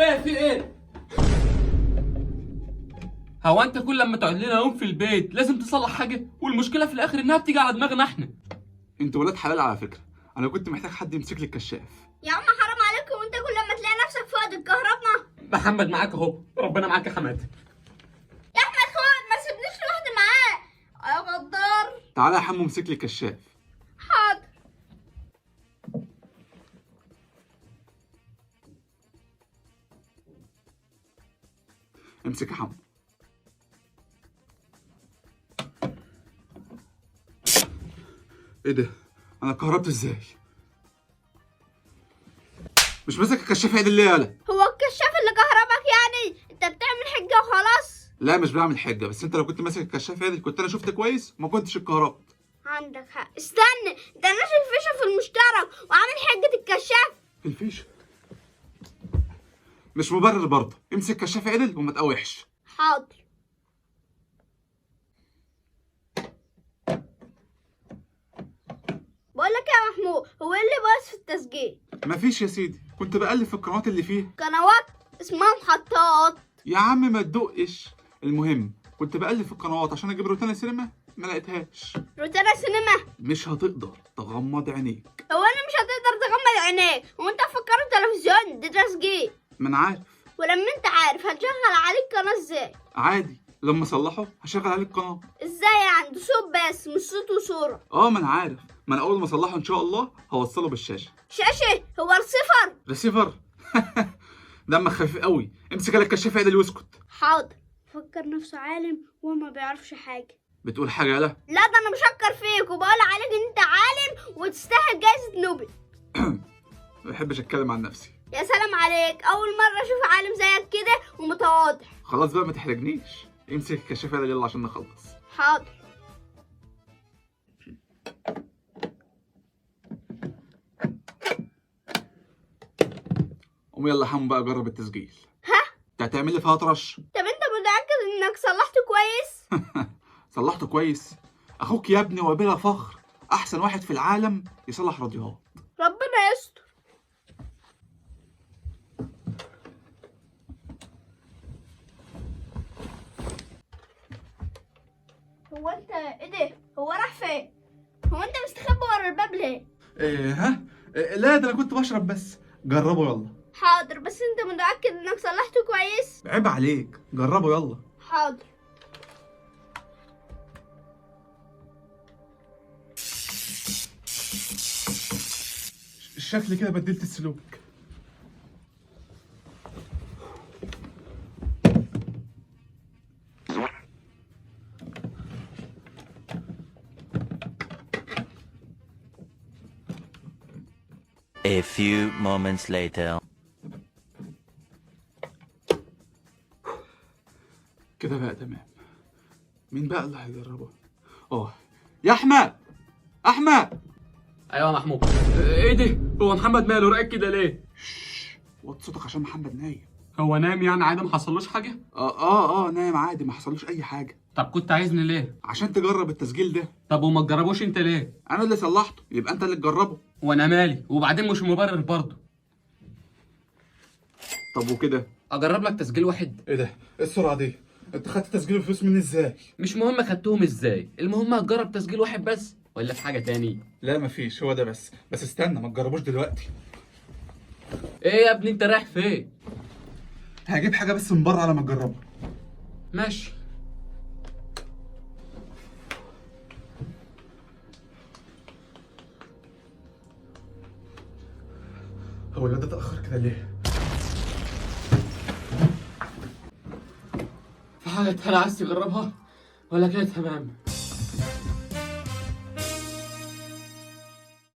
ايه في ايه؟ هو انت كل لما تقعد لنا يوم في البيت لازم تصلح حاجة، والمشكلة في الاخر انها بتيجي على دماغنا احنا. انتوا ولاد حلال على فكرة، انا كنت محتاج حد يمسك لي الكشاف. يا عم حرام عليكم، وانت كل لما تلاقي نفسك فاضي تكهربنا. محمد معاك اهو، ربنا معاك يا حماد. يا احمد خد، ما تسيبنيش لوحدي معاه يا غدار. تعالى يا حمو امسك لي الكشاف. حاضر. امسك يا حمو. ايه ده؟ انا اتكهربت ازاي؟ مش ماسك الكشاف عدل ليه يالا؟ هو الكشاف اللي كهربك يعني؟ انت بتعمل حجه وخلاص. لا مش بعمل حجه، بس انت لو كنت ماسك الكشاف عدل كنت انا شفت كويس وما كنتش اتكهربت. عندك حق. استنى، ده ناشر الفيشه في المشترك وعامل حجه الكشاف. في الفيشه مش مبرر برضه. امسك كشاف عدل وما تقاوحش. حاضر. بقول لك يا محمود، هو ايه اللي باظ في التسجيل؟ مفيش يا سيدي، كنت بقلب في القنوات اللي فيها. قنوات اسمها محطات. يا عم ما تدقش. المهم كنت بقلب في القنوات عشان اجيب روتانا سينما، ما لقيتهاش. روتانا سينما؟ مش هتقدر تغمض عينيك. هو انا مش هتقدر تغمض عينيك وانت فكرت تلفزيون ده تسجيل؟ ما انا عارف. ولما انت عارف هتشغل عليك قناة ازاي؟ عادي، لما اصلحه هشغل عليك قناة. ازاي يعني؟ ده صوت بس مش صوت وصوره. اه ما انا عارف، ما انا اول ما اصلحه ان شاء الله هوصله بالشاشة. شاشة؟ هو ريسيفر؟ ريسيفر؟ دمك خفيف قوي. امسك لك الكشاف عدل واسكت. حاضر. فكر نفسه عالم وما بيعرفش حاجة. بتقول حاجة يالا؟ لا ده انا مشكر فيك وبقول عليك ان انت عالم وتستاهل جايزة نوبل. ما بحبش اتكلم عن نفسي. يا سلام عليك، اول مرة اشوف عالم زيك كده ومتواضع. خلاص بقى ما تحرجنيش، امسك الكشاف عدل يلا عشان نخلص. حاضر. قوم يلا حمو بقى جرب التسجيل. ها؟ انت هتعمل لي فيها طرش؟ طب انت متأكد انك صلحته كويس؟ صلحته كويس؟ اخوك يا ابني وبلا فخر احسن واحد في العالم يصلح راديوهات. ربنا يستر. هو انت ايه ده؟ هو راح فين؟ هو انت مستخبي ورا الباب ليه؟ ايه ها؟ إيه لا ده انا كنت بشرب بس. جربه يلا. حاضر، بس انت متأكد انك صلحته كويس؟ عيب عليك، جربه يلا. حاضر. الشكل كده بدلت السلوك. A few moments later. كده بقى تمام. مين بقى اللي هيجربه؟ اه يا احمد، احمد. ايوه يا محمود. ايه ده؟ هو محمد ماله راقد كده ليه؟ وطي صوتك عشان محمد نايم. هو نام يعني عادي ما حصلوش حاجة؟ اه نايم عادي ما حصلوش اي حاجة. طب كنت عايزني ليه؟ عشان تجرب التسجيل ده. طب وما تجربوش انت ليه؟ انا اللي صلحته، يبقى انت اللي تجربه. وانا مالي؟ وبعدين مش مبرر برضه. طب وكده اجرب لك تسجيل واحد؟ ايه ده؟ ايه السرعة دي؟ انت خدت تسجيل الفلوس مني ازاي؟ مش مهم خدتهم ازاي، المهم هتجرب تسجيل واحد بس ولا في حاجة تاني؟ لا مفيش، هو ده بس. بس استنى ما تجربوش دلوقتي. ايه يا ابني انت رايح فين؟ هجيب حاجة بس من بره على ما تجربها. ماشي. هو الواد ده اتاخر كده ليه؟ في حاجة تانية عايز تجربها ولا كده تمام؟